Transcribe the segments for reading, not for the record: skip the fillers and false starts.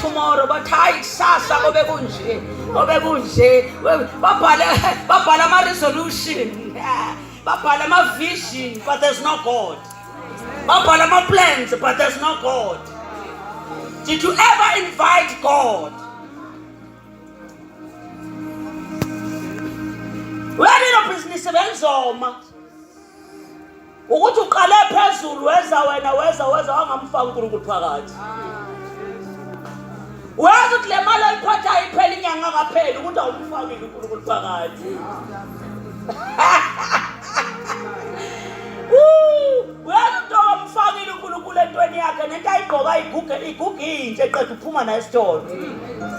tomorrow, bathi hayi kusasa kobe kunje, kobe kunje. Babhale babhala ama-resolution, babhala ama-vision, but there's no God. Babhala ama-plans, but there's no God. Did you ever invite God? Uyalilo bhizinisi belizoma ukuthi uqale phezulu weza wena weza weza wangamfaka uNkulunkulu phakathi. Uyazi ukuthi le mali oyiphathayo iphela inyanga ngapheli ukuthi awumfakile uNkulunkulu phakathi. Uyazi ukuthi awumfakile uNkulunkulu entweni yakhe nento ayigqoka iguge iguge intshe eqeda uphuma nayo esitolo.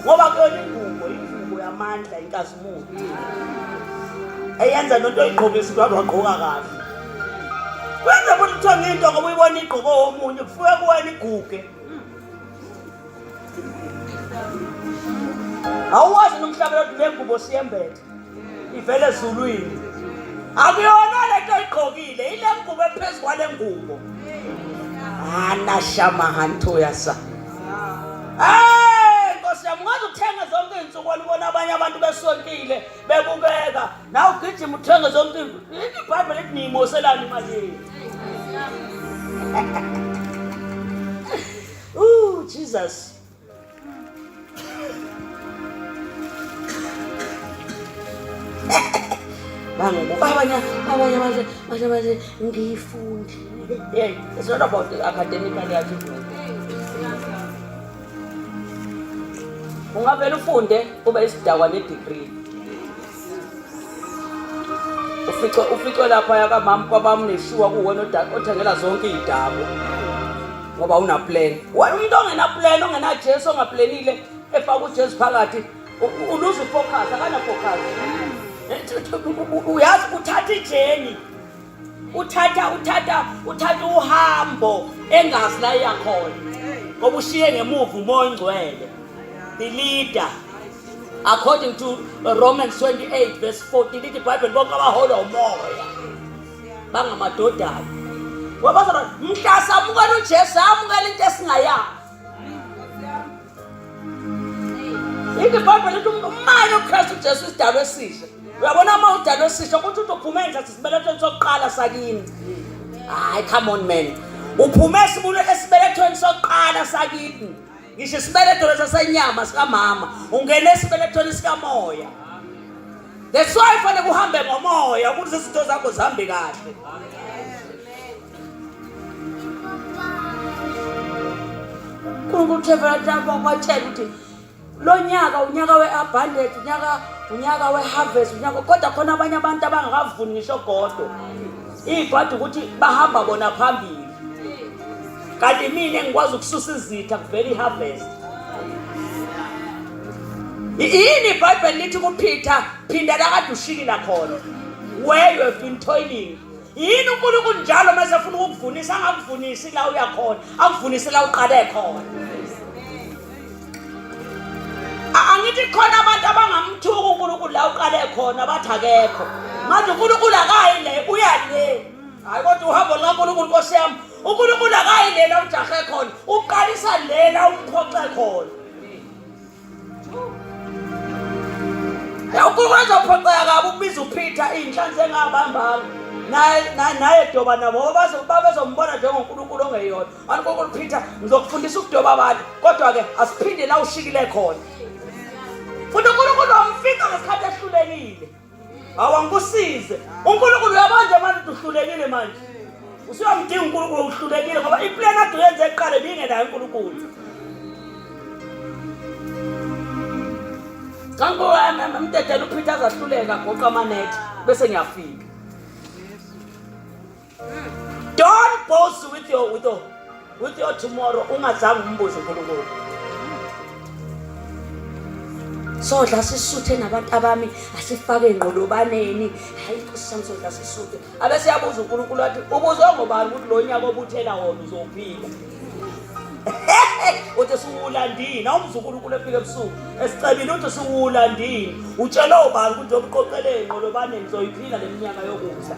Ngoba kuyona ingubo ingubo yamandla inkazimulo. Eyenza nento oyigqokisa ukuthi wagqoka kahle. Kwenza ukuthi uthenge into ngoba uyibona igqoko omunye kufike kuwena iguge. Awuwazi nomhlaba lodwa le ngubo siyembethe. Ivele ezulwini. Akuyona lento oyigqokile, ile ngubo ephezu kwale ngubo. Anashama hantoyasa. Hey Nkosi yami ungaze uthenge zonke izinsuku ubona abanye abantu besontile bebukeka nawe ugijima uthenge zonke izinto. IBhayibheli lithi niyimoselani imali yenu. Ooh, Jesus. Bangibuka abanye abanye bathi bathi bathi ngiyifundile. Hey, it's not about the academic achievement. Ungavele ufunde ube isidakwa ne-degree. Ufice ufice lapha yakamama kwabami neshuwa kuwena othengela zonke iy'dabo ngoba una plan. Wena umuntu ongena plan ongena Jesu ongaplanile efaka uJesu phakathi uluze ufocus akana focus. Uyazi uthatha ijeni uthatha uthatha uthatha uhambo engazi la iyakhona ngoba ushiye ngemuva umoya ongcwele the leader according to Romans 28 verse 14 lithi iBhayibheli bonke abaholwa umoya bangamadodana wabazalwane mhla samukela uJesu amukela into esingayazi Ithi iBhayibheli lithi umane uKristu Jesu isidalwa esisha. Uyabona uma udalwa esisha ukuthi uthi uphume endla sisibelethweni sokuqala sakini. Hayi come on man. Uphume esibelethweni sokuqala sakini. Ngisho isibeletho lesa senyama sikamama ungene esibelethweni sikamoya. That's why fanele uhambe ngomoya ukuze izinto zakho zihambe kahle. uNkulunkulu uthe watshela ukuthi lo nyaka unyaka we-abundance unyaka unyaka we-harvest unyaka kodwa khona abanye abantu abangakavuni ngisho godo iy'bhadi ukuthi bahamba bona phambili kanti mina engikwazi ukususa izitha kuvela i-harvest yini ibhayibheli lithi kuphitha phinda lakade ushikila khona where you have been toiling Yini uNkulunkulu njalo uma esefuna ukukuvunisa angakuvunisi la uya khona, akuvunise la uqale khona. Angithi khona abantu abangamthuka uNkulunkulu la uqale khona bathi akekho. Manje uNkulunkulu akayi le uya le. Hayi kodwa uhambo lukaNkulunkulu Nkosi yami. uNkulunkulu akayi le la ujahe khona, uqalisa le la umphoxe khona. Unkulunkulu azophoxeka kabi ukubiza uPeter iy'nhlanzi engabambanga naye naye doba nabo babezombona njengoNkulunkulu ongeyona. Unkulunkulu Peter ngizokufundisa ukudoba abantu kodwa-ke asiphinde la ushikile khona. Futhi uNkulunkulu wamfica ngesikhathi ehlulekile. Hawu angikusize. uNkulunkulu uyabona manje ukuthi uhlulekile manje. Usuyamdinga uNkulunkulu uhlulekile ngoba iplan ade uyenze eqale ibingenayo uNkulunkulu. Kanti emdedela uPeter azahluleka goqa amanethi bese ngiyafika. Don't boast with your with your with your tomorrow ungazange umbuze uNkulunkulu. Sodla sisuthe nabantu abami asifake enqolobaneni. Hayi Nkosi sami sodla sisuthe. Abese yabuza uNkulunkulu wathi ubuzwe ngobani ukuthi lo nyaka obuthela wona uzophila. Uthi siwulandini awumzukulu uNkulunkulu efika ebusuku esicebile uthi siwulandini utshela obani ukuthi njengoba uqoqele enqolobaneni uzoyiphila le minyaka yokudla.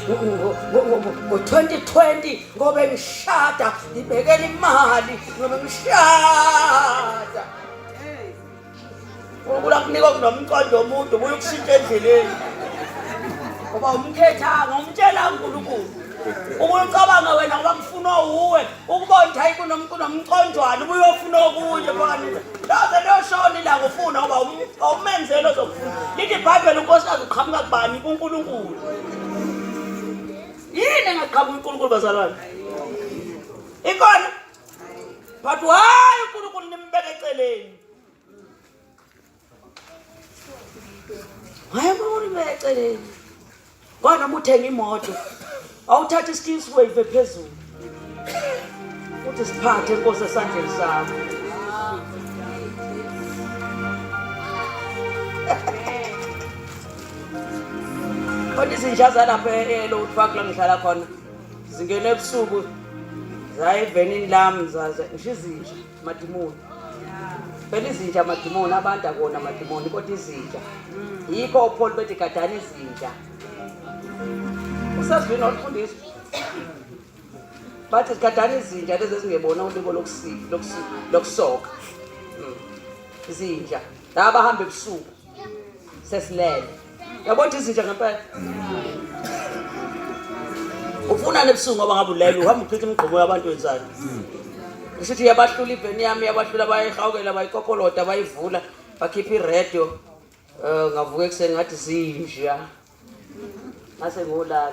Ngo-2020 ngobe ngishada ngibekela imali ngobe ngishada. uNkulunkulu akunika okunomqondo omude ubuye ukushintsha endleleni ngoba umkhethanga umtshela uNkulunkulu ubuye ucabanga wena ngoba kufunwa wuwe ukubona ukuthi hayi kunomqondwana ubuye ufuna okunye phakathi laze liyoshona ilanga ufuna ngoba awumenzeli ozokufuna lithi ibhayibheli unkosikazi uqhamuka kubani kuNkulunkulu yini engaqhamuka uNkulunkulu bazalwane ikhona but why uNkulunkulu nimbeke eceleni Hayi uNkulunkulu nimbeke eceleni Kodwa noma uthenga imoto awuthatha iskin wave phezulu uthi siphathe inkosi esandleni sakho. Kodwa izinja zalapha eLow Park la ngihlala khona zingena ebusuku zaya evenini lami zaze ngisho izinja madimoni phela izinja amadimoni abantu akona amadimoni kodwa izinja yikho opholi bethi gadani izinja usezwini olufundiswa bathi gadani izinja lezi ezingebona ulibo lokusoka izinja laba bahamba ebusuku sesilele yabona ukuthi izinja ngempela ufuna nebusuku ngoba ngabe ulele uhamba uchitha imigqomo yabantu wenzani kusho ukuthi iyabahlula iveni yami iyabahlula bayihawukela bayikopolota bayivula bakhipha iradio um ngavuka ekuseni ngathi zinja ngase ngolala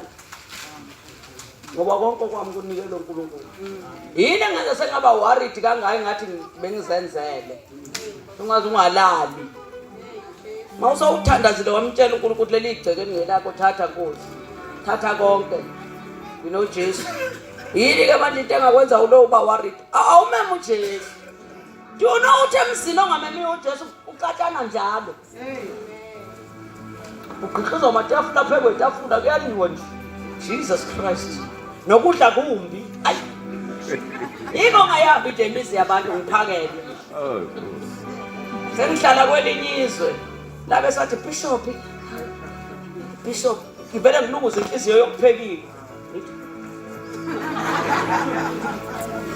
ngoba konke kwami kunikelwe uNkulunkulu yini engenza sengaba worried kangaka ngathi bengizenzele ungaze ungalali mawusawuthandazile wamtshela uNkulunkulu leli igceke engelakho thatha Nkosi thatha konke nginoJesu yini ke manje into engakwenza ulo uba worried awumeme uJesu do you know ukuthi emzini ongamemiwe uJesu uxatshana njalo Ugqikizwa amatafula phekwe itafula kuyaliwa nje. Jesus Christ. Nokudla kumbi. Ayi. Yiko ngayambi nje imizi yabantu ngiphakele. Oh. Sengihlala kwelinye izwe. Labe sathi Bishop. Bishop, ngivele ngilunguze inhliziyo yokuphekile.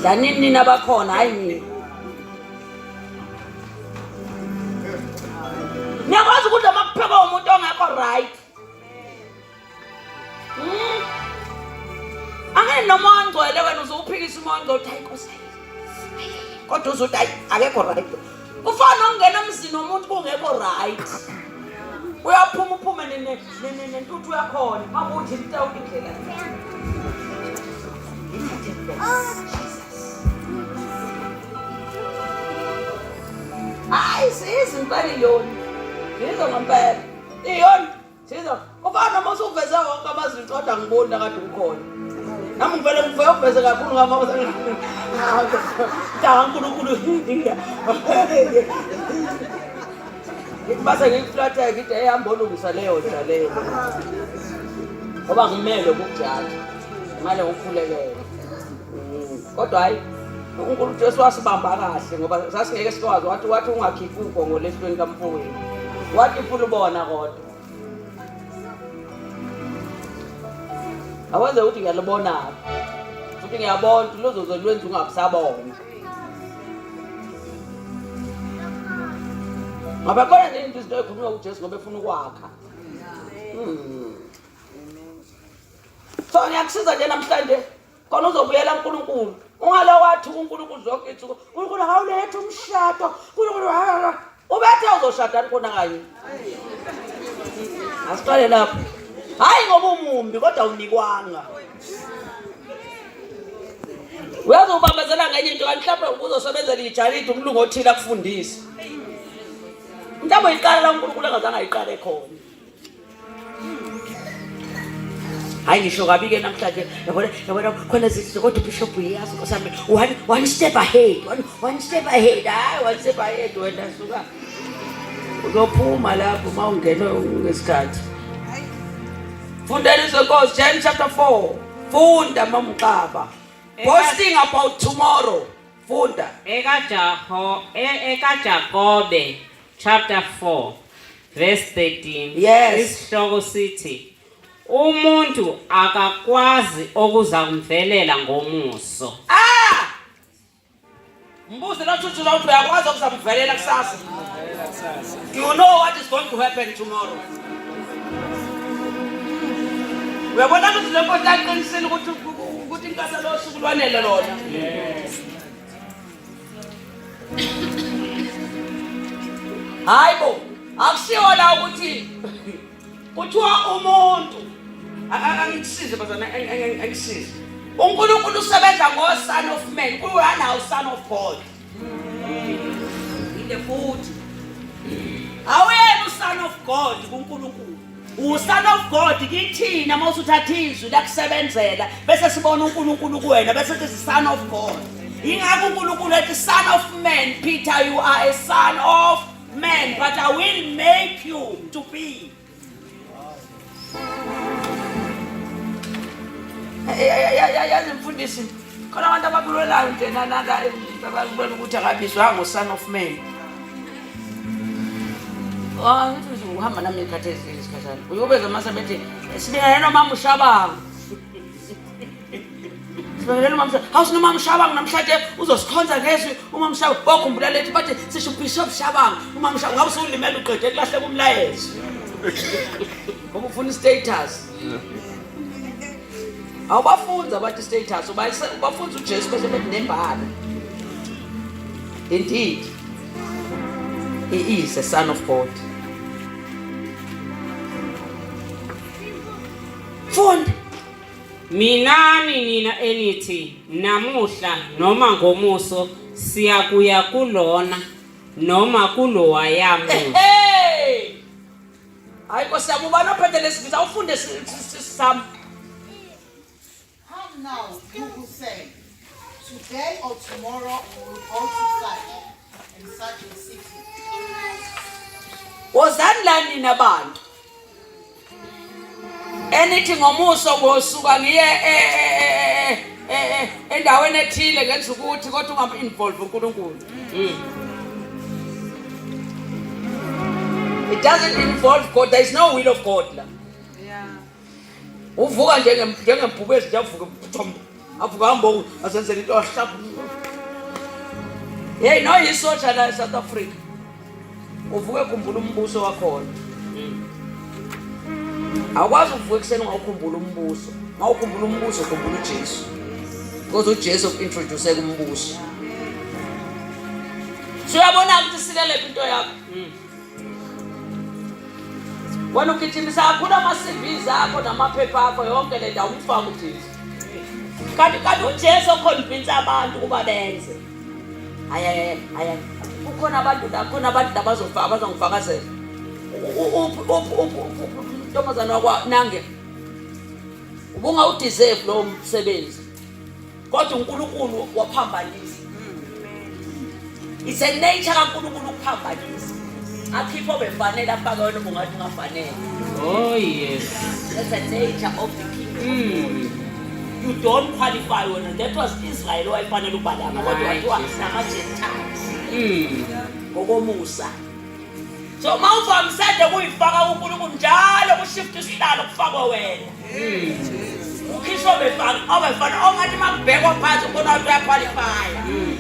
Dlanini nina abakhona hayi mina. Niyakwazi ukudla uma kuphekwa umuntu ongekho right. Angeke noma ongcwele wena uzophikisa umoya ongcwele uthi hayi Nkosi. Kodwa uzothi hayi akekho right. Kufana nokungena emzini womuntu kungekho right. Uyaphuma uphume nentuthu yakhona makuthi intawuka indlela. Hayi siza impela iyona. Siza ngempela. Iyona. Siza. Ufana noma usuveze wonke amazinto kodwa ngiboni la kade ukhona. Nami ngivele ngivele uveze kakhulu ngama Mntaka uNkulunkulu. Ngithi base ngikuflathe ngithi hey hamba olungisa leyo nja leyo. Ngoba ngimele ukukujaja. Ngale ukukhulekela. Kodwa hayi uNkulunkulu Jesu wasibamba kahle ngoba sasingeke sikwazi wathi wathi ungakhiphi ugongo lehlweni kamfowenu. Wathi ufuna ubona kodwa. Awenze ukuthi ngiyalubona futhi ngiyabona ukuthi luzoze lwenze ungabusabona. Ngoba khona nje into izinto ekhulunywa uJesu ngoba efuna ukwakha. So ngiyakusiza nje namhlanje khona uzobuyela uNkulunkulu. Ungalo wathi uNkulunkulu zonke insuku, uNkulunkulu akawulethi umshado. uNkulunkulu ubethe uzoshada khona kanye. Asiqale lapho. Hayi ngoba umumbi kodwa unikwanga. Uyazi ubambezela ngenye into kanti mhlawumbe uzosebenzela ijalidi umlungu othile akufundise. Mhlawumbe uyiqala la uNkulunkulu engazange ayiqale khona. Hayi ngisho kabi ke namhlanje yabona yabona khona zithi kodwa ubishop uyazi nkosi yami one step ahead one step ahead hayi one step ahead wena suka uzophuma lapho uma ungena ngesikhathi fundela izenkosi James chapter 4 funda mamxaba boasting about tomorrow funda ekajaho ekaJakobe chapter 4 verse 13 Yes. Isihloko sithi Umuntu akakwazi okuzakumvelela ngomuso. Ah! Mbuze la thuthu la uyakwazi okuzamvelela kusasa. Do you know what is going to happen tomorrow? Uyabona ukuthi le nkosi yaqinisile ukuthi ukuthi inkasa losuku lwanele lona. Yes. Hayibo, akushiwo la ukuthi kuthiwa umuntu angikusize bazana angikusize. uNkulunkulu usebenza ngo son of man, kuyanawo son of God. Inde futhi. Awuyena uson of God kuNkulunkulu. Uson of God kithina uma usuthatha izwi lakusebenzela bese sibona uNkulunkulu kuwena bese sithi son of God. Ingakho uNkulunkulu ethi son of man Peter you are a son of man but I will make you to be. Yazi mfundisi khona abantu ababulwelayo nje nala babona ukuthi akabizwanga uson of man. Ah, ngithi uhamba nami ikhathi ezinye isikhashana. Uyobeza mase bethi sibingelele nomama ushabangu. Sibingelele umama Ushabangu. Hawu sinomama Ushabangu namhlanje uzosikhonza ngezwi umama Ushabangu. Bokhumbula lethi bathi sisho Bishop Shabangu. Umama Ushabangu ngabe usulimele uqede kulahleka umlayezo. Ngoba ufuna status. Awubafunzi abathi status, ubafunza uJesu bese bethi nembala. Indeed, he is a son of God. Funda. Minani nina enithi namuhla noma ngomuso siyakuya kulona noma kulowaya muzi. Hey! Hayi Nkosi yami ubani ophethe lesi visa awufunde sami. Come now, you who say, Today or tomorrow we will go to such and such a city. Wozani la nina bantu. Enithi ngomuso ngosuka ngiye e, e, e, endaweni ethile ngenza ukuthi kodwa ungam-involve uNkulunkulu. It doesn't involve God. There is no will of God la. Uvuka njengembhubesi nje avuke avuka hambo asenzele into ahlapha. Hey no yisotsha la eSouth Africa. Uvuke khumbula umbuso wakhona. Awukwazi ukuvuka ekuseni ungawukhumbula umbuso. Mawukhumbula umbuso ukhumbula uJesu. Because uJesu uku-introduce kumbuso. So uyabona ukuthi silele into yakho. Wena ugijimisa kakhulu ama-CVs akho namaphepha akho yonke le ndawo umfaka uJesu. Kanti kanti uJesu okhonvinsa abantu ukuba benze. Hayi hayi hayi. Kukhona abantu la khona abantu la bazofaka bazongifakazela. Ntombazana wakwa nange. Ubungawudeserve lowo msebenzi. Kodwa uNkulunkulu waphambanisa. It's a nature kaNkulunkulu ukuphambanisa. Akhiphe obefanele afake wena ubungathi ungafanele. Oh yes. That's the nature of the kingdom. You don't qualify wena. That was Israel owayefanele ukubalama kodwa wathiwa nama-Gentiles. Ngokomusa. So uma uvamisede kuyifaka kuNkulunkulu njalo kushift isihlalo kufakwe wena. Ukhishwa befana obefana ongathi makubhekwa phansi ubona ukuthi uyaqualifya.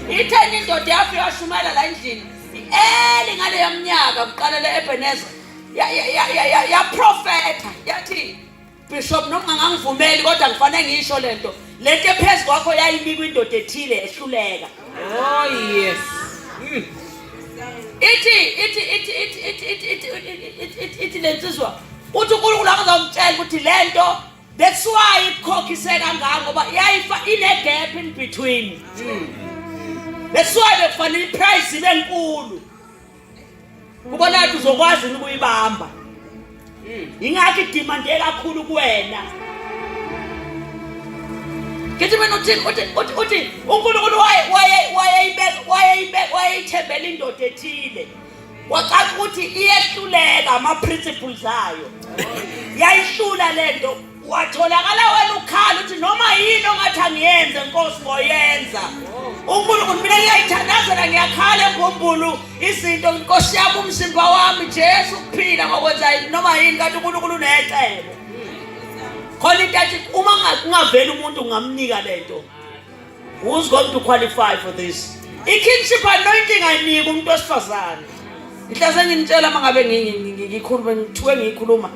Itheni indoda yafika yashumayela la endlini. Eli ngaleyo minyaka kuqala le Ebenezer yaprofetha yathi Bishop noma ngangivumeli kodwa ngifanele ngisho lento. Lento ephezu kwakho yayinikwa indoda ethile ehluleka. Oh yes. Ithi ithi ithi ithi ithi ithi ithi ithi ithi lensizwa uthi uNkulunkulu akazomtshela ukuthi lento that's why ikukhokhise kangaka ngoba yayifa ine gap in between. That's why bekufanele iprice ibe nkulu. Ubona ukuthi uzokwazi yini ukuyibamba. Ingakho idimande kakhulu kuwena. Ngithi mina uthi uthi uthi uthi uNkulunkulu waye waye wayeyibeka wayeyibeka wayeyithembela indoda ethile. Wacaca ukuthi iyehluleka ama principles ayo. Yayihlula lento watholakala wena ukhala uthi noma yini ongathi angiyenze nkosi ngoyenza uNkulunkulu mina ngiyayithandazela ngiyakhala embumbulu izinto nkosi yami umzimba wami Jesu kuphila ngokwenza noma yini kanti uNkulunkulu unecebo. Khona into athi uma kungaveli umuntu ngingamnika lento. Who's going to qualify for this? I-kingship anointing ayinikwa umuntu wesifazane. Ngihlase nginitshela uma ngabe ngikhuluma ngithuke ngiyikhuluma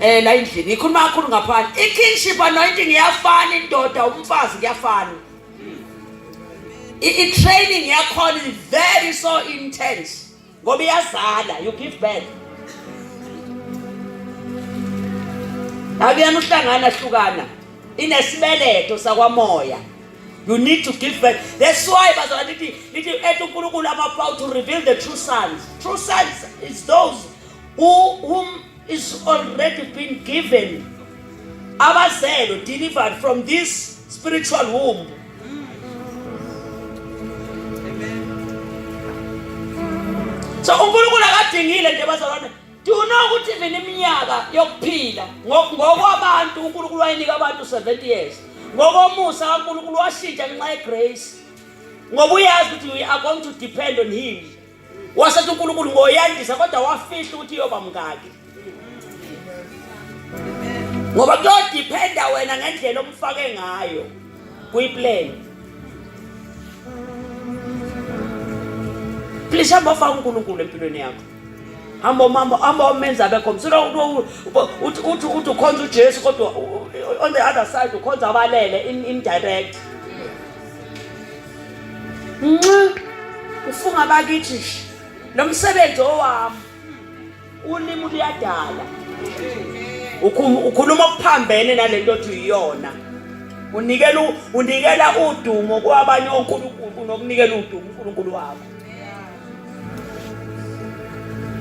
eh la endlini ngikhuluma kakhulu ngaphandle. I-kingship anointing iyafana indoda umfazi kuyafana. I-training yakhona is very so intense. Ngoba iyazala, you give birth. Akuyena uhlangana hlukana. Inesibeletho sakwamoya. You need to give birth. That's why bazalwane lithi lithi ethi uNkulunkulu ama-power to reveal the true sons. True sons is those who whom is already been given abazelwe delivered from this spiritual womb. So uNkulunkulu akadingile nje bazalwane. Do you know ukuthi even iminyaka yokuphila ngokwabantu uNkulunkulu wayinika abantu 70 years. Ngokomusa kaNkulunkulu washintsha ngenxa yegrace. Ngoba uyazi ukuthi we are going to depend on him. Wasethi uNkulunkulu ngoyandisa kodwa wafihla ukuthi iyoba mngaki. Ngoba kuyodependa wena ngendlela omfake ngayo kuyiplan. Please hamba ufake uNkulunkulu empilweni yakho. Hamba umama hamba umenza abe khona. Silo uthi uthi uthi ukhonza uJesu kodwa on the other side ukhonza abalele in indirect. Nxa ufunga bakithi lo msebenzi owami ulimi luyadala ukhuluma okuphambene nalento othi uyiyona unikela unikela udumo kwabanye onkulunkulu kunokunikela udumo uNkulunkulu wakho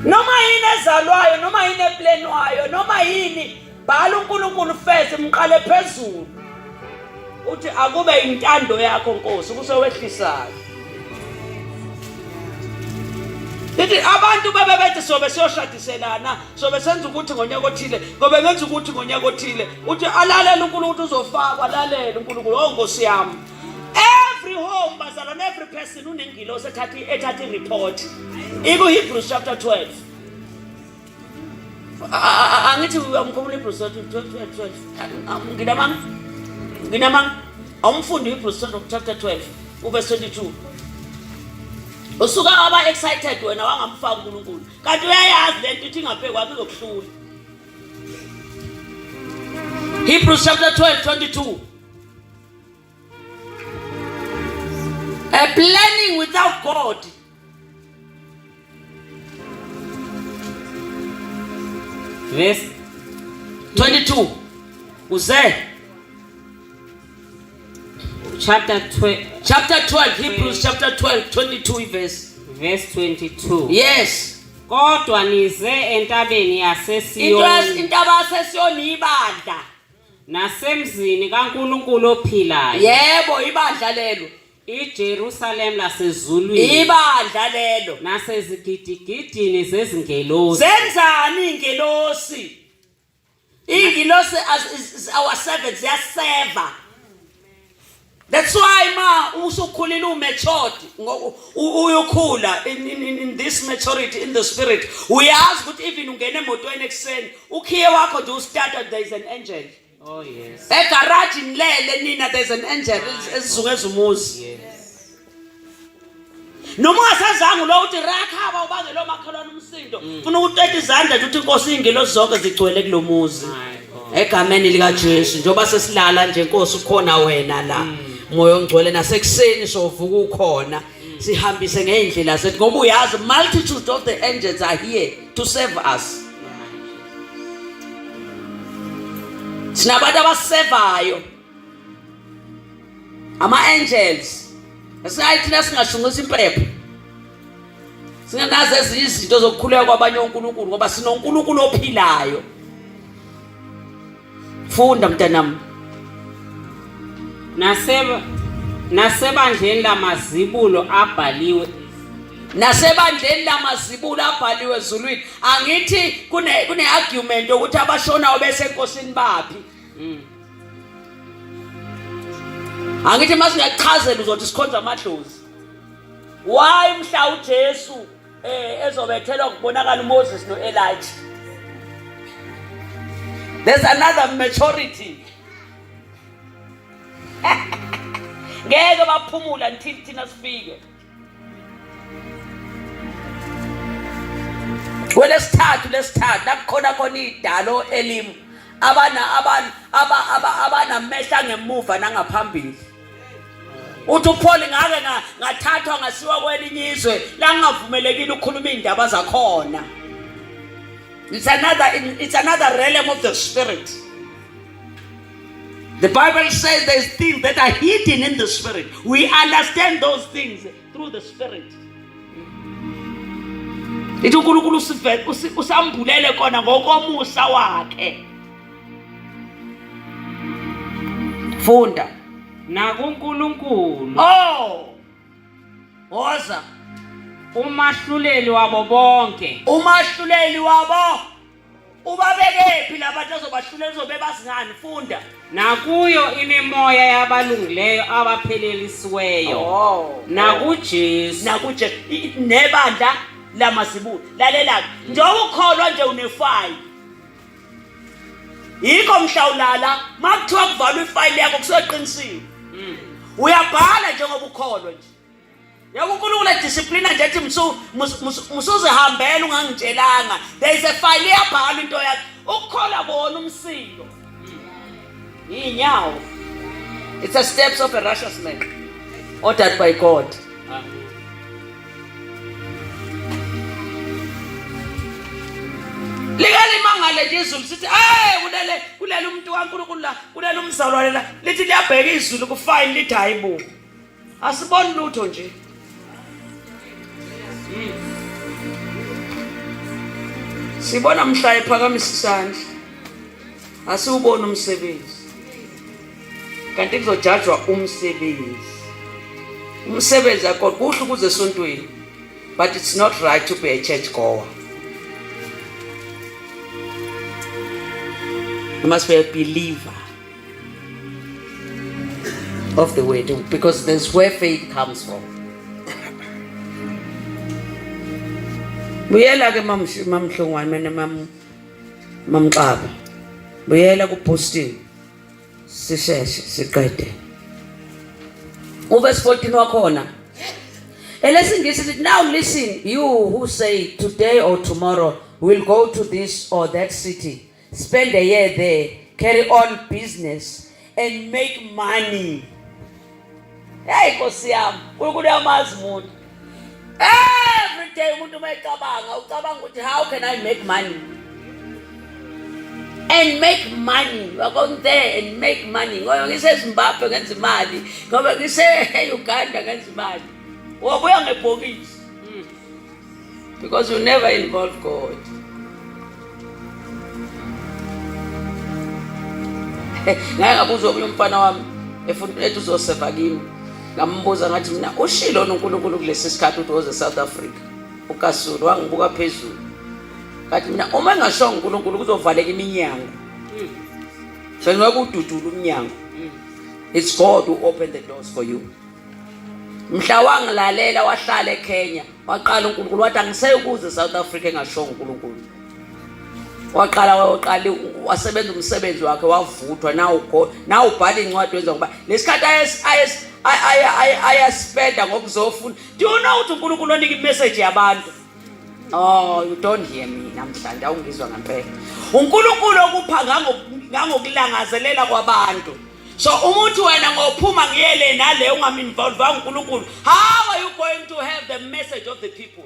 noma yini ezalwayo noma yini eplanwayo noma yini bhala uNkulunkulu first mqale phezulu uthi akube intando yakho Nkosi kusewehlisayo Lithi abantu bebe bethi sobe siyoshadiselana sobe senza ukuthi ngonyaka othile ngobe ngenza ukuthi ngonyaka othile uthi alalela uNkulunkulu ukuthi uzofakwa alalela uNkulunkulu oh Nkosi yami every home bazalwane every person unengilosi ethatha ethatha i-report iku Hebrews chapter 12 angithi uyamkhumbula Hebrews 12 12 12 nginamanga nginamanga awumfundi Hebrews chapter 12 uverse 22 usuka waba excited wena wangamfaka uNkulunkulu kanti uyayazi lento ithi ingaphe kwakho izokuhlula Hebrews chapter 12 22 A planning without God Verse 22 uze chapter 12 chapter 12 Hebrews chapter 12 22 verse verse 22 yes kodwa nize entabeni into yaseSiyoni intaba yaseSiyoni ibandla nasemzini kaNkulunkulu ophilayo yebo ibandla lelo iJerusalem lasezulwini ibandla lelo nasezigidigidini zezingelosi zenzani ingelosi ingelosi is our servants ziyaseva That's why ma usukhulile umatured uyokhula in, in, in this maturity in the spirit uyazi ukuthi even ungena emotweni ekuseni ukhiye wakho nje ustarta there is an angel Oh yes. Egarage nilele nina there's an angel esizungeza umuzi. Yes. Noma ungasazange lo uthi rakhaba ubangela omakhelwane umsindo. Funa ukuqeda izandla nje uthi inkosi ingelosi zonke zigcwele kulomuzi. My God. Egameni lika Jesu njengoba sesilala nje Nkosi ukhona wena la. Moya ongcwele nasekuseni sovuka ukhona. Sihambise ngeindlela zethu ngoba uyazi multitude of the angels are here to serve us. Sinabantu abasevayo. Ama-angels. Singayi thina singashunqisa impepho. Singenazo ezinye izinto zokukhuleka kwabanye onkulunkulu ngoba sinoNkulunkulu ophilayo. Funda mntanami. Naseba nasebandleni lamazibulo abhaliwe nasebandleni lamazibulo abhaliwe ezulwini angithi kune kune argument yokuthi abashonayo bese enkosini baphi angithi masingachazela uzothi sikhonza amadlozi why mhla uJesu eh ezobethelwa kubonakala uMoses noElijah there's another maturity. Ngeke baphumula until thina sifike. Kwelesithathu lesithathu nakukhona khona idalo elimu abana abana abanamehla ngemuva nangaphambili. Uthi uPaul ngake ngathathwa ngasiwa kwelinye izwe la ngingavumelekile ukukhuluma iy'ndaba zakhona. It's another realm of the spirit. The Bible says there's things that are hidden in the spirit. We understand those things through the spirit. Ithi uNkulunkulu usambulele kona ngokomusa wakhe. Funda. NakuNkulunkulu. Oh. Woza. Umahluleli wabo bonke. Umahluleli wabo. Ubabekephi labantu azobahlulela uzobe bazi ngani funda. Nakuyo imimoya yabalungileyo abaphelelisiweyo. Oh. NakuJesu. NakuJesu nebandla lamazibulo. Lalela-ke. Njengoba ukholwa nje unefayili. Yikho mhla ulala makuthiwa kuvalwa ifayili yakho kusuke qinisiwe. Uyabhala njengoba ukholwa nje. Yebo uNkulunkulu edisciplina nje ethi msu musuzihambela ungangitshelanga. There is a file iyabhala into yakho. Ukukholwa kona umsindo. Inyawo. It's a steps of a righteous man ordered by God. Likalimangale nje izulu sithi hey kulele kulele umuntu kaNkulunkulu la kulele umzalwane la lithi liyabheka izulu kufine lithi hayibo. Asiboni lutho nje. Sibona mhla ephakamisa isandla. Asiwuboni umsebenzi. Kanti kuzojajwa umsebenzi. Umsebenzi akho kuhle ukuze esontweni. But it's not right to be a church goer. You must be a believer of the word because that's where faith comes from. Buyela ke mamhlongwane mina mam mamxaba. Buyela ku posting sisheshe siqede. Uverse 14 wakhona. Elesingisi lithi now listen you who say today or tomorrow we'll go to this or that city spend a year there carry on business and make money hey nkosi yami uNkulunkulu uyamazi umuntu every day umuntu uma ecabanga ucabanga ukuthi how can I make money and make money we are going there and make money ngoba ngiseZimbabwe ngenza imali ngoba ngise-Uganda ngenza imali wabuya ngebhokisi Because you never involve God. Ngake ngabuza omunye umfana wami efuna ethi uzoseva kimi. Ngambuza ngathi mina ushilo uNkulunkulu kulesi sikhathi ukuthi woze South Africa. UKasulu wangibuka phezulu. Ngathi mina uma engashongo uNkulunkulu kuzovaleka iminyango. So ngeke ududule umnyango. It's God who opened the doors for you. Mhla wangilalela wahlala eKenya waqala uNkulunkulu wathi angiseyukuze South Africa engashongo uNkulunkulu. Waqala waqala wasebenza umsebenzi wakhe wavuthwa nawu nawu ubhala incwadi wenza ngoba lesikhathi ayes ayaspenda ngokuzofuna. Do you know ukuthi uNkulunkulu onika imessage yabantu? Oh, you don't hear me namhlanje awungizwa ngempela. uNkulunkulu okupha ngangokulangazelela kwabantu. So umuthi wena ngophuma ngiyele nale ungaminvolve uNkulunkulu. How are you going to have the message of the people?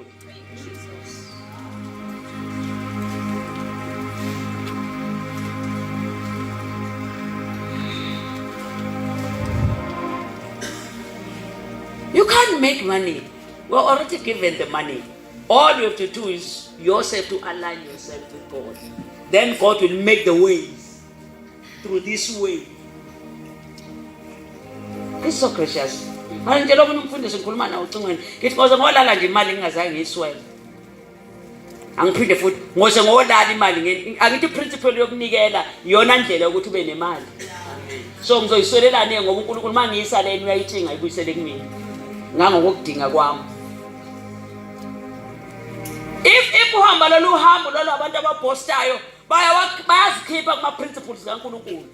You can't make money. We're already given the money. All you have to do is yourself to align yourself with God. Then God will make the ways through this way. It's so precious. Manje nje lokhu umfundisi ngikhuluma nawe ucingweni ngithi ngoze ngolala nje imali ngingazange ngiyiswele. Angiphinde futhi ngoze ngolala imali angithi principle yokunikela iyona ndlela yokuthi ube nemali. So ngizoyiswelelani ngoba uNkulunkulu mangiyisa leni uyayithinga ibuyisele kumina. Ngangokudinga kwami. If uhamba lolu hambo lolu abantu ababhostayo bayazikhipha kuma principles kaNkulunkulu.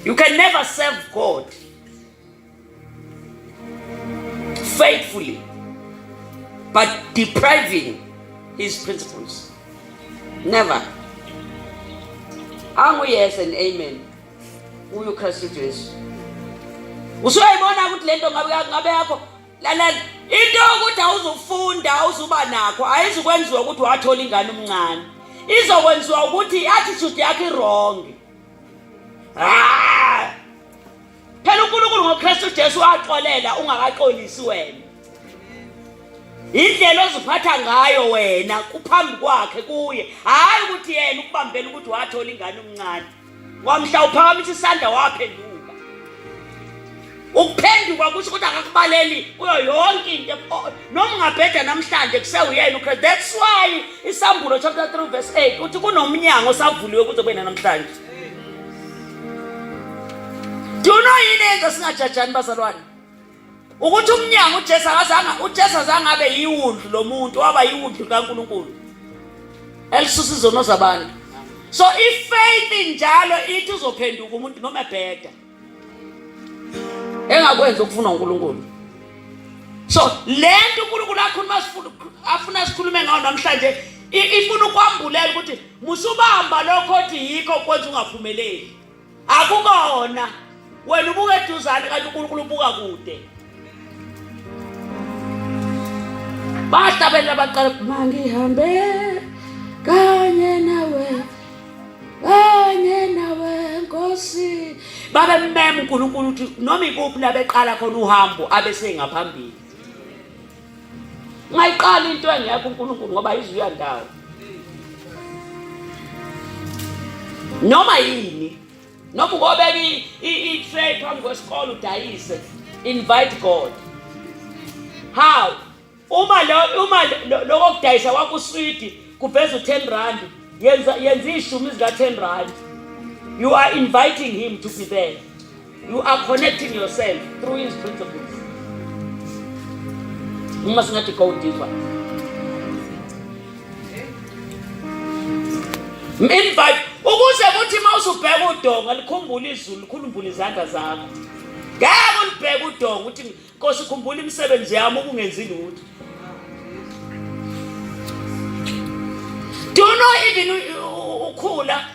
You can never serve God. Faithfully but depriving his principles. Never. Angu yes and amen. Uyu Kristu Jesu. Usuyayibona ukuthi lento ngabe ngabe yakho lalela into yokuthi awuzufunda awuzuba nakho ayizukwenziwa ukuthi wathola ingane umncane. Izokwenziwa ukuthi i-attitude yakho i-wrong. Ah! Phela uNkulunkulu ngoKristu Jesu waxolela ungakaxolisi wena. Indlela oziphatha ngayo wena kuphambi kwakhe kuye, hayi ukuthi yena ukubambela ukuthi wathola ingane umncane. Wamhla uphakamisa isandla waphenduka. Ukuphenduka kusho ukuthi akakubaleli kuyo yonke into noma ungabheda namhlanje kusewuyena uKristu. That's why isambulo chapter 3 verse 8 uthi kunomnyango osavuliwe kuze kube namhlanje. Do you know yini eyenza singajajani bazalwane? Ukuthi umnyango uJesu akazange uJesu azange abe yiwundlu lomuntu waba yiwundlu kaNkulunkulu elisusa izono zabantu. So ifaith njalo ithi uzophenduka umuntu noma ebheda. Engakwenza ukufuna uNkulunkulu. So lento uNkulunkulu akhuluma afuna sikhulume ngayo namhlanje ifuna ukwambulela ukuthi musubamba lokho othi yikho kwenza ungaphumeleli. Akukona wena ubuka eduzane kanti uNkulunkulu ubuka kude. Bahlabelela baqala mangihambe kanye nawe kanye nawe Nkosi. Babemmema uNkulunkulu ukuthi noma ikuphi la beqala khona uhambo abesengaphambili. Ungayiqali into engekho uNkulunkulu ngoba izuya ndawo. Noma yini noma ukobeka i-tray phambi kwesikole udayise invite God. How? Uma lo uma lokho kudayisa kwakho uswidi kuveza u-10 rand yenza yenza ishumi zika 10 rand. You are inviting him to be there. You are connecting yourself through his principles. Uma singathi go deeper. Invite ukuze kuthi uma usubheka udonga likhumbule izulu likhumbule izandla zakho. Ngeke ulibheke udonga uthi Nkosi khumbula imisebenzi yami ukungenzi lutho. Do you know even ukhula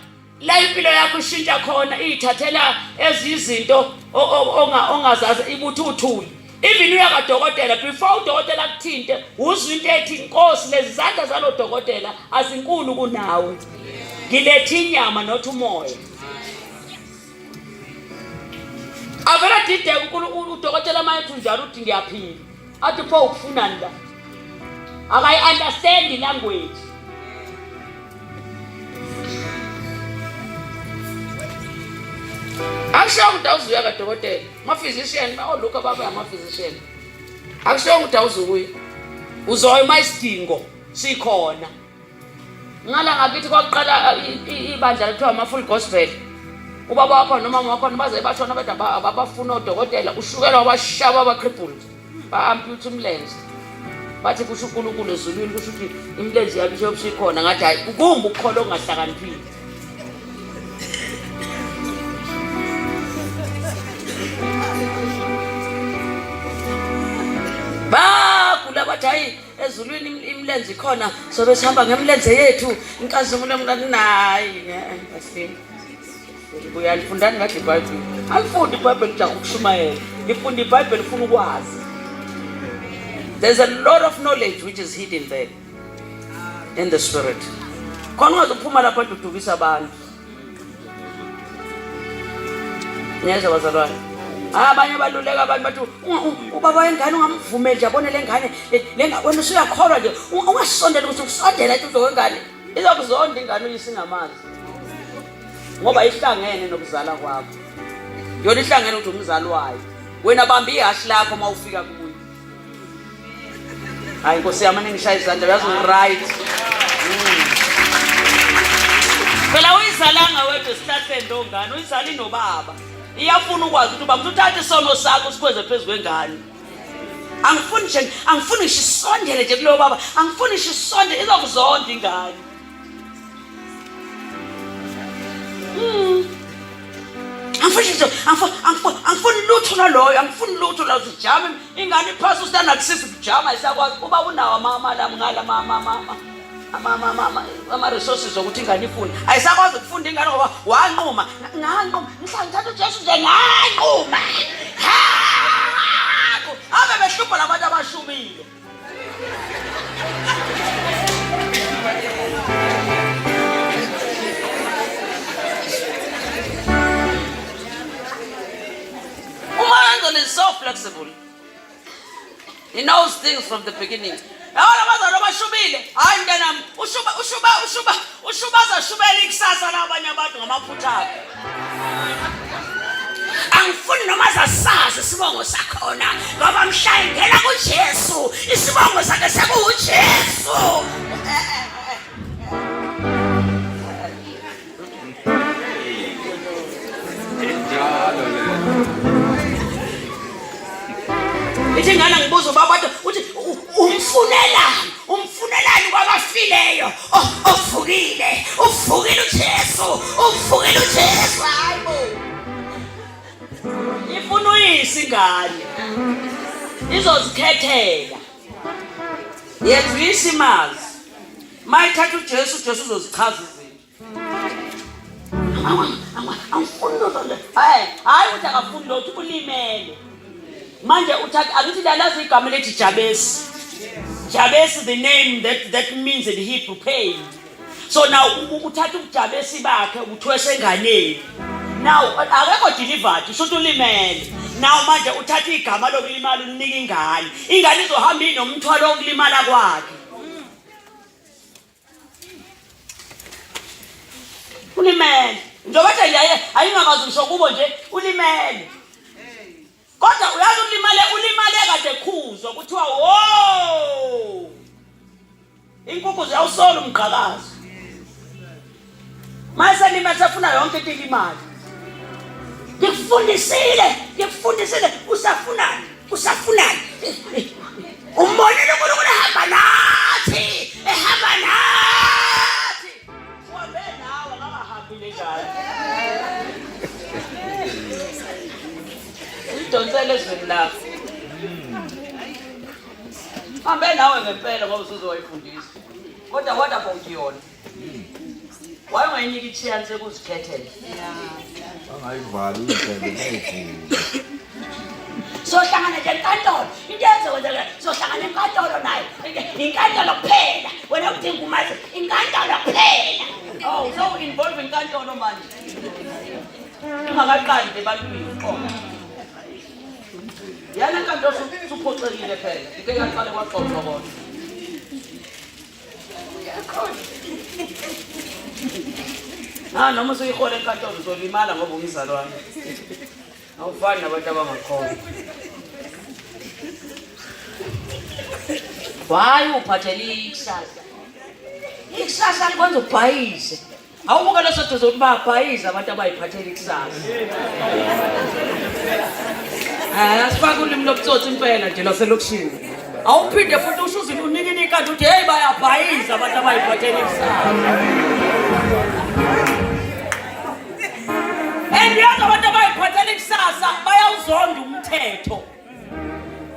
la impilo yakho ishintsha khona iyithathela ezizinto ongazazi ibuthi uthuli even uya kadokotela before udokotela akuthinte uzwa into ethi inkosi lezi zandla zalo dokotela azinkulu kunawe ngilethe inyama not umoya avele adideke udokotela mayethu njalo uthi ngiyaphila athi pho ukufunani la akayi-understand ilanguage akusho ukuthi awuzuya kadokotela ama-physician oluka babe ama-physician akusho ukuthi awuzukuya uzoya uma isidingo sikhona ngala ngakithi kwakuqala ibandla lithiwa ama-full gospel ubaba wakho nomama wakhona baze bashona beda abafuna odokotela ushukela wabashaba abacrippled ba-ampute umlenze bathi kusho unkulunkulu ezulwini kusho ukuthi imilenze yabo isho ikhona ngathi hhayi kumbi ukukholwa okungahlakaniphile bagula bathi hhayi ezulwini imilenze ikhona sobe sihamba ngemilenze yethu inkazimulo mnayi kahleni buya lifundani ngathi ibhayibheli alifundi ibhayibheli ujaha ukushumayela lifunda ibhayibheli ufuna ukwazi there's a lot of knowledge which is hidden there in the spirit khona ungazophuma lapha dudukisa abantu Niyezwa bazalwane. Hayi abanye baluleka abantu bathi ubaba wengane ungamvumeli nje abone le ngane le wena usuyakholwa nje ungasondeli ukuthi usondela eduze kwengane izokuzonda ingane uyisingamazi ngoba ihlangene nokuzala kwakho yona ihlangene ukuthi umzali wayo wena bamba ihhashi lakho uma ufika kuyo Hayi Nkosi yami ningishaya izandla uyazi right. Phela uyizalanga wedwa esihlahleni lo ngane uyizala inobaba. Iyafuna ukwazi ukuthi ubaba uthatha isono sakho sikhweze phezu kwengane. Angifuni nje angifuni ngisho isondele nje kulowo baba angifuni ngisho isondele izokuzonda ingane. Angifuni nje angifuni lutho lutho naloyo, angifuni lutho la sijame. Ingane iphasa ustandard 6 kujama isakwazi uba unawo ama ngala ama resources okuthi ingane ifunde. Ayisakwazi ukufunda ingane ngoba wanquma. Nganquma. Mhla ngithatha uJesu nje nganquma. Ave behlupha labantu abashubile. Umayangcwele is so flexible. He knows things from the beginning. Yabona abazali abashubile. Hayi mntanami, ushuba ushuba ushuba ushuba azashubela ikusasa labanye abantu ngamaphutha akhe. Angifuni noma zasazi isibongo sakhona ngoba mhla ingena kuJesu isibongo sakhe sekuwuJesu. Njalo le. Ithi ingane ngibuza ubaba wathi uthi umfunelani umfunelani kwabafileyo ovukile uvukile uJesu uvukile uJesu hayibo ifuna uyise ingane izozikhethela yethu isimazi mayithatha uJesu uJesu uzozichaza izinto Angifuni lutho nje. Hayi, hayi ukuthi akafuni lutho ulimele. Manje uthatha akithi lalazi igama lethi Jabesi. Jabesi the name that means in Hebrew pain. So now uthatha ubujabesi bakhe ubuthwesa enganeni. Now akekho delivered, usho ukuthi ulimele. Now manje uthatha igama lokulimala ulinika ingane. Ingane izohamba inomthwalo wokulimala kwakhe. Ulimele. Njengoba nje yaye ayingakwazi ngisho kubo nje ulimele. Kodwa uyazi ulimale ulimale kade khuzwa kuthiwa wo. Inkukhu ziyawusola umqhakazo. Mase limele sefuna yonke into ilimali. Ngikufundisile, ngikufundisile usafunani? Usafunani? Umbonile uNkulunkulu ehamba nathi, ehamba nathi. Uhambe nawe akakahambi njalo. Uyidonsele ezweni lakho. Hambe nawe ngempela ngoba usuzoyifundisa. Kodwa what about yona? Wayengayinika i-chance yokuzikhethela. Bangayivali indlebe bayivule. Sohlangana nje enkantolo. Into ezokwenzeka sohlangana enkantolo naye. Inkantolo kuphela. Wena udinga umazi inkantolo kuphela. Oh, so involve inkantolo manje. Ungakaqali nje ebantwini uxolo. Yana enkantolo suphoxekile phela. Ike yaqale kwaxoxwa kodwa. Ah noma usuyihola enkantolo uzolimala ngoba umzalwane. Awufani nabantu abangakholwa. Why uphathele ikusasa? Ikusasa likwenza ubhayize. Awubuke leso duze ukuthi bayabhayiza abantu abayiphathela ikusasa. Eh asifake ulimi lobutsotsi impela nje laselokishini. Awuphinde futhi usho uze unike inikati uthi hey bayabhayiza abantu abayiphathela ikusasa. And yazi abantu abayiphathela ikusasa bayawuzonda umthetho.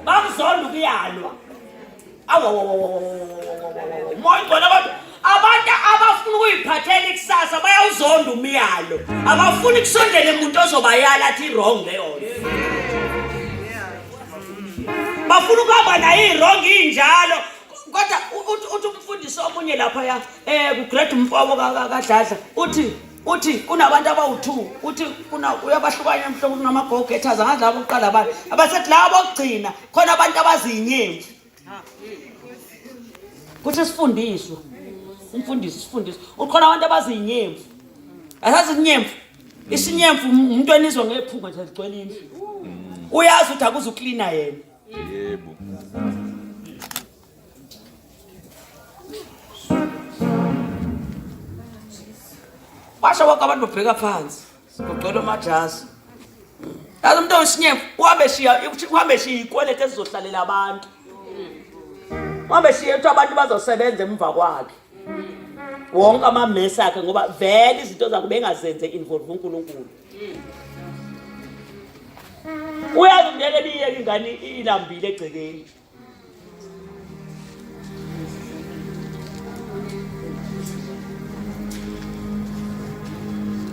Bakuzonda ukuyalwa. Moya ngcwele abantu abantu abafuna ukuyiphathela ikusasa bayawuzonda umyalo abafuni kusondele umuntu ozobayala athi i-wrong leyo bafuna ukuhamba nayo i-wrong injalo kodwa uthi umfundisi omunye laphaya um kugrade umfowabo kadladla uthi uthi kunabantu abawu-two uthi uyabahlukanya mhlobo kunama-go-getters angazi labo kuqala abantu abasethi laba bokugcina khona abantu abaziyinyemvu kuthi sifundiswe umfundisi sifundiswe ukhona abantu abaziyinyemvu asazi inyemvu isinyemvu umuntu enizwa ngephunga nje ligcwele indlu uyazi ukuthi akuzuklina yena yebo Basho bonke abantu babheka phansi. Kugcwele amajazi. Yazi umuntu oyisinyefu uhambe shiya uhambe shiya ikweleti ezizohlalela abantu. Uhambe shiya ukuthi abantu bazosebenza emva kwakhe. Wonke amamesi akhe ngoba vele izinto zakhe bengazenze involve uNkulunkulu. Uyazi ngeke niyeke ingane ilambile egcekeni.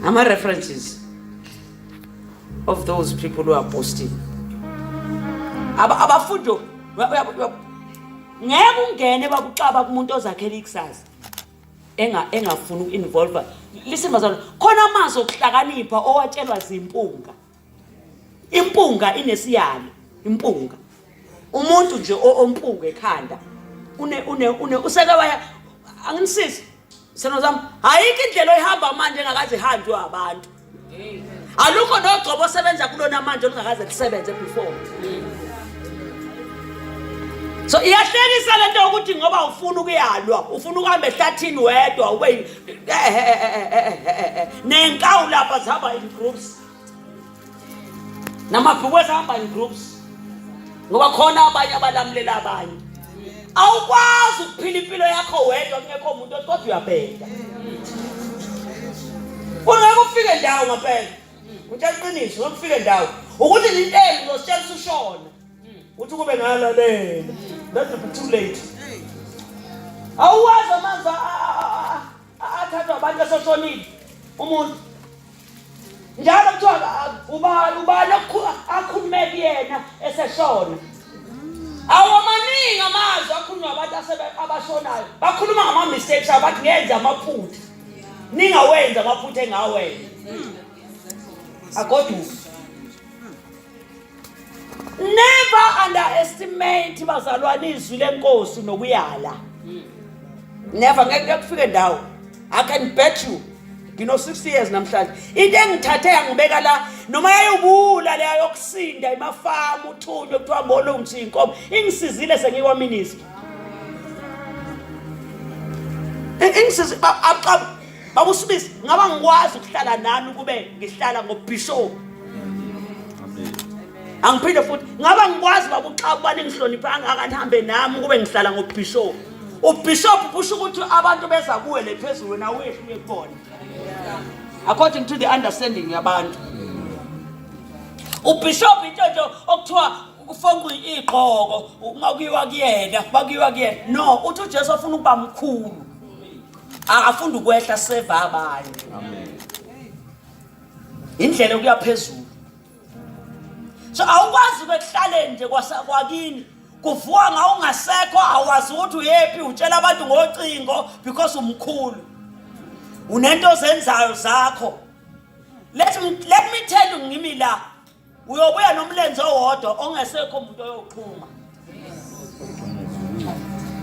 Ama references of those people who are posting. Abafundi ngeke ungene bakuxaba kumuntu ozakhela ikusasa enga engafuni uku-involve. Listen bazalwane, khona amazwi okuhlakanipha owatshelwa zimpunga. Impunga inesiyalo, impunga. Umuntu nje ompunga ekhanda une une une useke waya anginisizi seno zami ayikho indlela oyihamba manje engakaze ihanjwe abantu. Alukho nogcobo osebenza kulona manje olungakaze lisebenze before. So iyahlekisa lento yokuthi ngoba ufuna ukuyalwa, ufuna ukuhamba ehlathini wedwa ube nenkawu lapha zihamba in groups. Namabhuku esihamba in groups. Ngoba khona abanye abalamulela abanye. Awukwazi ukuphila impilo yakho wedwa kungekho umuntu othi kodwa uyabheda. Ungeke ufike ndawo ngempela. Utshela iqiniso, ngeke ufike ndawo. Ukuthi into embi uzositshela usushona. Uthi kube ngalalela. That will be too late. Awuwazi amanzi athathwa abantu eseshonile umuntu. Njalo kuthiwa ubani ubani akhulume kuyena eseshona. Awamaningi amazwi akhulunywa abantu abashonayo. Bakhuluma ngama mistakes abo bathi ngenze amaphutha. Ningawenzi amaphutha engawenza. Agoduke. Never underestimate bazalwane izwi lenkosi nokuyala. Never ngeke kufike ndawo. I can bet you ngino 60 years namhlanje. Into engithathe yangibeka la noma yayubula leya yokusinda emafamu uthunywe kuthiwa mbolungisa inkomo ingisizile sengikwa minister. Ingisize Baba uSibisi ngaba ngikwazi ukuhlala nani kube ngihlala ngobishop. Angiphinde futhi ngaba ngikwazi baba uXaba ubani ngihlonipha angaka nihambe nami kube ngihlala ngobishop. Ubishop kusho ukuthi abantu beza kuwe le phezulu wena wehluke kubona. According to the understanding yabantu. Ubishop into nje okuthiwa kufonqwa igqoko uma kuyiwa kuyena, bakuyiwa kuyena. No, uthi uJesu ufuna ukuba mkhulu. Akafunda ukwehla seva abanye. Amen. Indlela yokuya phezulu. So awukwazi kwekuhlaleni nje kwakini kuvuka ngawungasekho awazi ukuthi uyephi utshela abantu ngocingo because umkhulu unento ozenzayo zakho let me tell you ngimi la Uyobuya nomlenze owodwa ongesekho umuntu oyoqhuma.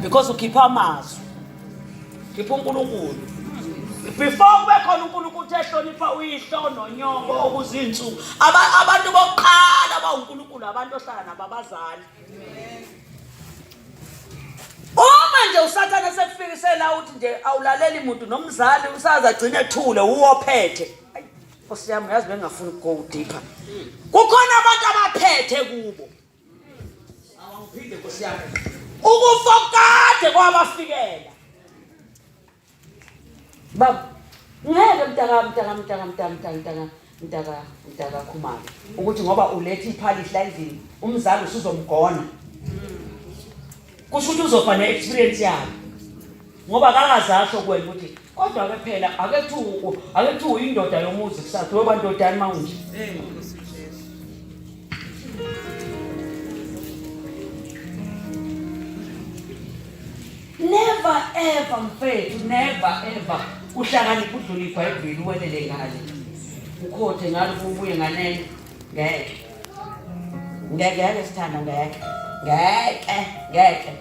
Because ukhipha amazwi. Khipha uNkulunkulu. Before kube khona uNkulunkulu uthi ehlonipha uyihlo nonyoko okuzinsuku. Abantu bokuqala bawuNkulunkulu abantu ohlala nabo abazali. Uma nje uSathane sekufikisela uthi nje awulaleli muntu nomzali usaze agcine ethule uwophethe. Nkosi yami yazi bengingafuni go deeper. Kukhona abantu abaphethe kubo. Awuphinde Nkosi yami. Ukufa kade kwabafikela. Baba ngeke mntaka mntaka mntaka mntaka mntaka mntaka mntaka mntaka Khumalo ukuthi ngoba uletha iphalishi la endlini umzali usuzomgona. Kusho ukuthi uzofa ne-experience yakhe. Ngoba akakaze asho kuwena ukuthi kodwa ke phela ake kuthiwa ake kuthiwa uyindoda yomuzi kusasa uyoba ndodani uma unje. Never ever mfethu, never ever uhlakaniphe udlule iBhayibheli uwelele ngale. Ukhothe ngalo ubuye nganene. Ngeke. Ngeke ngeke sithanda ngeke. Ngeke ngeke.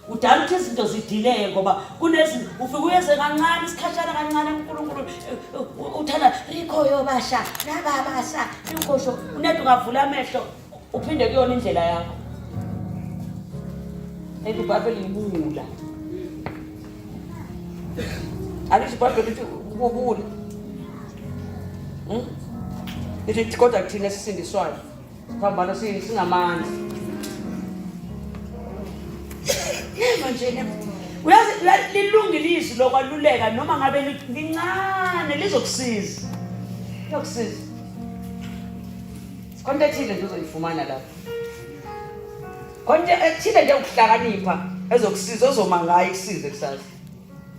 Udala ukuthi izinto zidileye ngoba kunezinto ufike uyeze kancane isikhashana kancane uNkulunkulu eh, eh, uthanda rikho yobasha nababasha inkosho unede ungavula amehlo uphinde kuyona indlela yakho Maybe iBhayibheli libuwula. Alisho iBhayibheli lithi ubuwula. Hmm? Lithi kodwa thina esisindiswayo Siphambano singamanzi. Neva nje neva. Uyazi lilungile izwi lokwaluleka noma ngabe lincane lizokusiza. Lizokusiza. Khona ethile nje uzoyifumana lapho. Khona ethile nje ukuhlakanipha ezokusiza ozoma ngayo ikusize kusasa.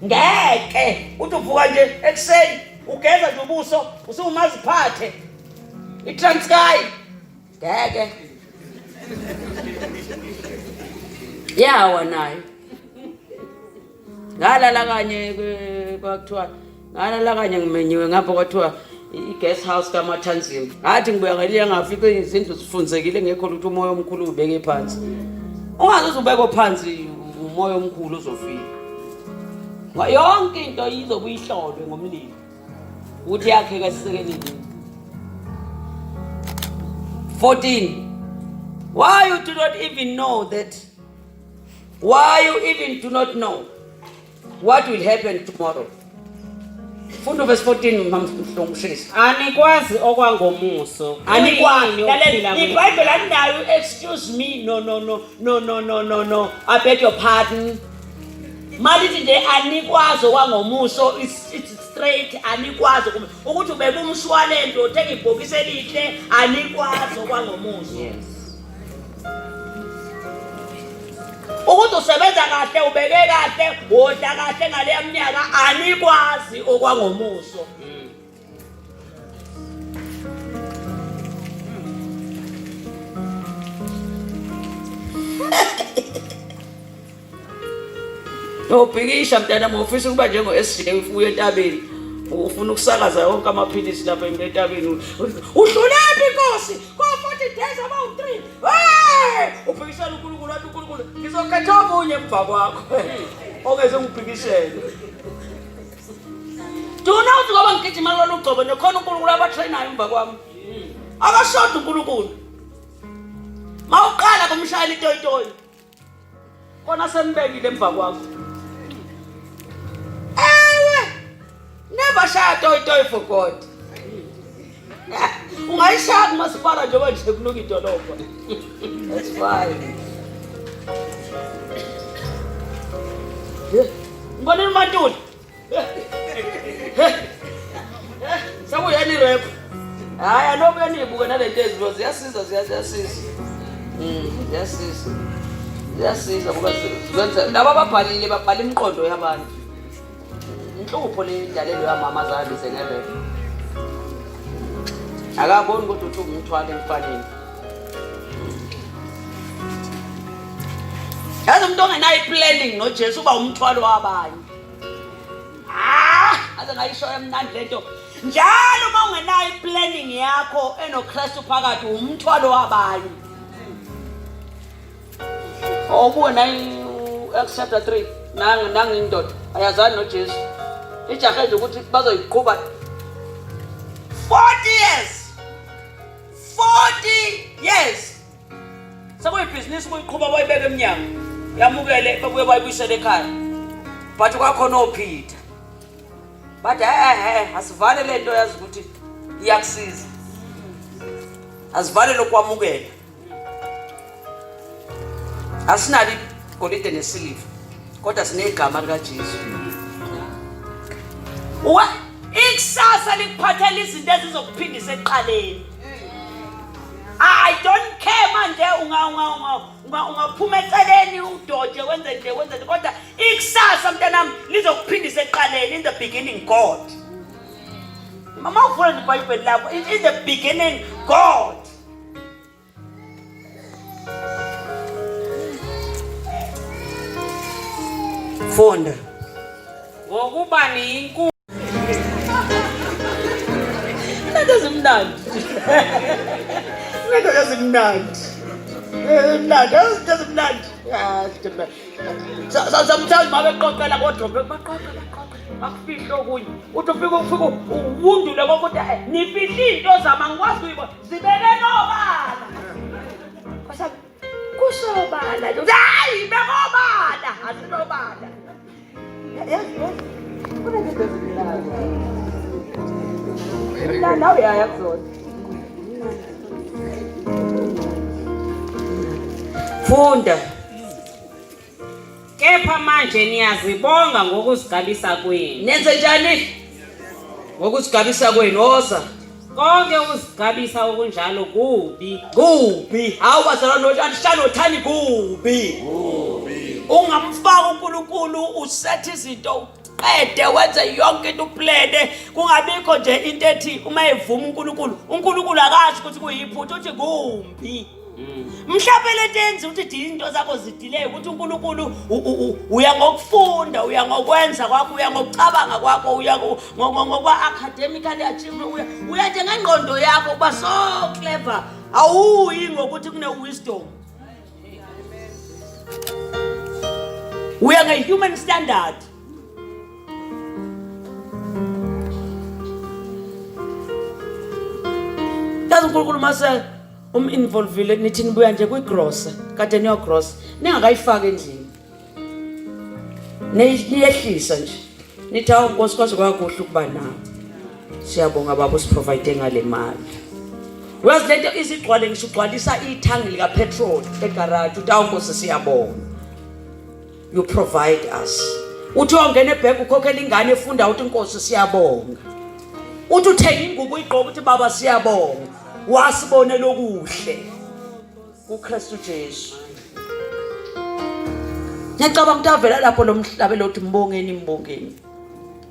Ngeke uthi uvuka nje ekuseni ugeza nje ubuso usuwumaziphathe. I-Transkei ngeke. Yawa nayo. Ngalala kanye kwakuthiwa ngalala kanye ngimenyiwe ngapha kwathiwa i-guest house kaMathanzima. Ngathi ngibuya ngeliya ngafica izindlu zifunzekile ngekho lutho umoya omkhulu ubeke phansi. Ungaze uze ubeke phansi umoya omkhulu uzofika. Yonke into izobuye ihlolwe ngomlilo ukuthi yakheka esisekeleni. 14 Why you do not even know that Why you even do not know what will happen tomorrow? Funda verse 14 mamhlongushisa. Anikwazi okwangomuso. Anikwazi. Kuyini ukuphila kwenu? IBhayibheli alinayo excuse me no no no no no no no no I beg your pardon. Malithi nje anikwazi okwangomuso it's straight anikwazi ukuthi ubeka umshwalense uthenga ibhokisi elihle anikwazi okwangomuso. Yes. Ukuthi usebenza kahle ubeke kahle wodla kahle ngaleya minyaka anikwazi okwangomuso. Ubhikisha mntanami ufisa ukuba njengo-SJ ufuye entabeni ufuna ukusakaza yonke amaphilisi lapha entabeni udlulephi inkosi ko-40 days abawu-3 hey ubhikishela uNkulunkulu wathi uNkulunkulu ngizokhetha omunye emva kwakho okeze ngibhikishele Do you know ukuthi ngoba ngigijima kulolu gcobo nekhona uNkulunkulu abatrayinayo emva kwami akashodi uNkulunkulu mawuqala kumshayela itoyitoyi Kona sembekile emva kwakho. Ewe. Never shaya toy toy for God. Ungayishaya kumasipala njengoba nje kunuka idolobha. That's fine. Ngibonile uMantuli. Sekuyena irep. Hayi anobuye niyibuke nalento ezibo ziyasiza ziyasiza. Ziyasiza. Ziyasiza ngoba zenza laba ababhalile babhala imiqondo yabantu. Inhlupho le idalelo yamama zalise ngerep. Akaboni ukuthi uthi umthwalo emfaneni. Yazi umuntu ongenayo i-planning noJesu uba umthwalo wabanye. Ah, aze ngayisho emnandi lento. Njalo uma ungenayo i-planning yakho enoKristu phakathi umthwalo wabanye. Obuke nayi Acts chapter 3 nangi nangi indoda ayazani noJesu. Ijahe nje ukuthi bazoyiqhuba 40 years. 40 years. Sekuyibhizinisi ukuyiqhuba bayibeke emnyango. Yamukele babuye bayibuyisele ekhaya. But kwakhona oPeter. Bathi eh asivale lento yazi ukuthi iyakusiza. Asivale lokwamukela. Asinalo igolide nesiliva kodwa sinegama likaJesu. Wa ikusasa likuphathela izinto ezizokuphindisa ekuqaleni. I don't care manje unga unga unga ungaphuma eceleni udoje wenze nje wenze nje kodwa ikusasa mntanami lizokuphindisa ekuqaleni in the beginning God. Mama uvula nje iBhayibheli lakho in the beginning God. Funda. Ngokuba niyinku Into ezimnandi. Into ezimnandi. Ezimnandi, izinto ezimnandi. Ah, izinto ezimnandi. Sometimes mabeqoqela kodwa baqoqa baqoqa bakufihle okunye. Uthi ufike ufike uwundule kokuthi eh, nifihle into zami angikwazi kuyibona. Zibeke nobala. Kwasa kusobala. Hayi bekobala, asinobala. Yazi yazi. Kuna izinto ezimnandi. Mina nawe uyaya kuzona. Funda. Kepha manje niyazibonga ngokuzigabisa kwenu. Nenze njani? Ngokuzigabisa kwenu woza. Konke ukuzigabisa okunjalo kubi. Kubi. Hawu bazalwane nothi anishano thani kubi. Kubi. Ungamfaka uNkulunkulu usethe izinto uqede wenze yonke into uplane kungabikho nje into ethi uma evuma uNkulunkulu uNkulunkulu akasho ukuthi kuyiphutha uthi kumbi. Mhlawumbe lento yenza ukuthi izinto zakho zidileke ukuthi uNkulunkulu uya ngokufunda uya ngokwenza kwakho uya ngokucabanga kwakho uya ngokwa academically achievement uya uya nje ngengqondo yakho uba so clever awuyi ngokuthi kune wisdom uya nge human standard yazi uNkulunkulu mase um-involvile nithi nibuya nje kwigrosa kade niyogrosa ningakayifaki endlini niyehlisa nje nithi awu nkosi kwaze kwakuhle ukuba nawe siyabonga baba usiprovide ngale mali uyazi lento izigcwale ngisho ugcwalisa ithangi likapetrol egaraji uthi awu nkosi siyabonga you provide us uthi ongena ebhenki ukhokhela ingane efunda uthi inkosi siyabonga uthi uthenga ingubo uyigqoka uthi baba siyabonga wasibonela okuhle kuKristu Jesu ngiyacabanga ukuthi avela lapho lo mhlabelo uthi mbongeni mbongeni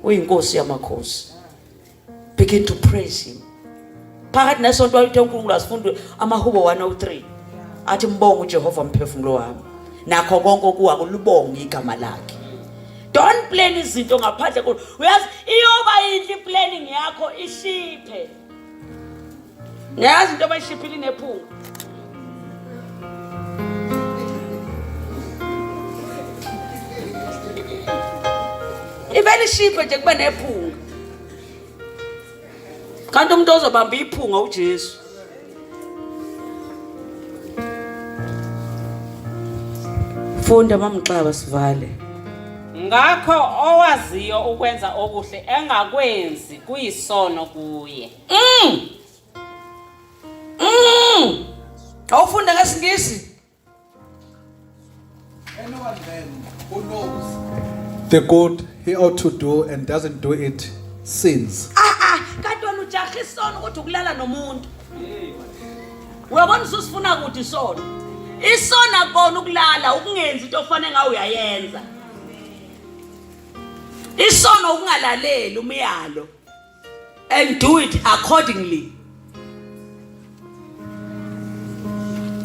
uyinkosi yamakhosi begin to praise him phakathi nesonto wayethe uNkulunkulu asifunde amahubo 103 athi mbonge uJehova mphefumulo wami nakho konke okuwako lubonge igama lakhe don't plan izinto ngaphandle ko uyazi iyoba yinhle planning yakho ishiphe ngiyazi into abayishiphile inephunga ivele ishiphe nje kube nephunga kanti umuntu ozobamba iphunga uJesu funda mamxaba sivale ngakho owaziyo ukwenza okuhle engakwenzi kuyisono kuye Awufunde ngesiNgisi. Anyone then who knows The good he ought to do and doesn't do it sins. Ah ah, kanti wena ujaha isono ukuthi ukulala nomuntu. Uyabona ususifuna kude isono. Isona kona ukulala ukungenzi into ofanele ngawe uyayenza. Isono ukungalaleli umyalo. And do it accordingly.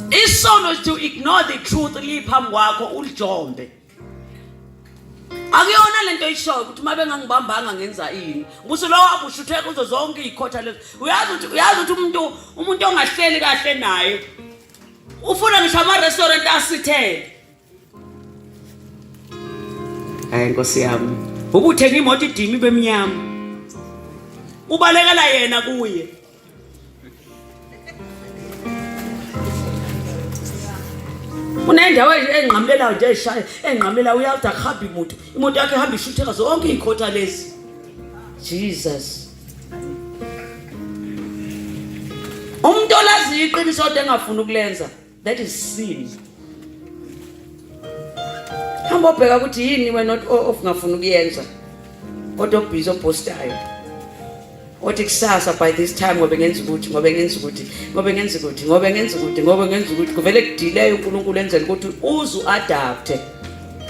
Isono is to ignore the truth liphambi kwakho ulijombe. Akuyona lento oyishoyo ukuthi uma bengangibambanga ngenza ini. Ubuso lo wabushuthe kuzo zonke izikhotha lezo. Uyazi ukuthi uyazi ukuthi umuntu umuntu ongahleli kahle naye ufuna ngisho ama restaurant asithele. Hayi Nkosi yami. Ubuthenga imoto idimi bemnyama. Ubalekela yena kuye. Unendawo enqamulelayo nje eshaya enqamulela uyathi akuhambi imoto. Imoto yakhe ihamba ishutheka zonke izikhotha lezi. Jesus. Umuntu olaziyo iqiniso kodwa engafuni ukulenza. That is sin. Hamba obheka ukuthi yini wena ofungafuni ukuyenza. Kodwa obhizi obhostayo. Othi kusasa by this time ngobe ngenza ukuthi ngobe ngenza ukuthi ngobe ngenza ukuthi ngobe ngenza ukuthi ngobe ngenza ukuthi kuvele kudelay uNkulunkulu enzela ukuthi uze uadapte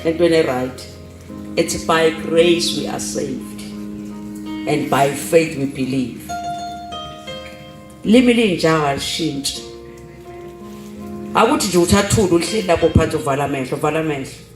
entweni right. It's by grace we are saved and by faith we believe. Limi linjalo alishintshi. Akuthi nje uthathule uhleli lapho phansi uvala amehlo, vala amehlo.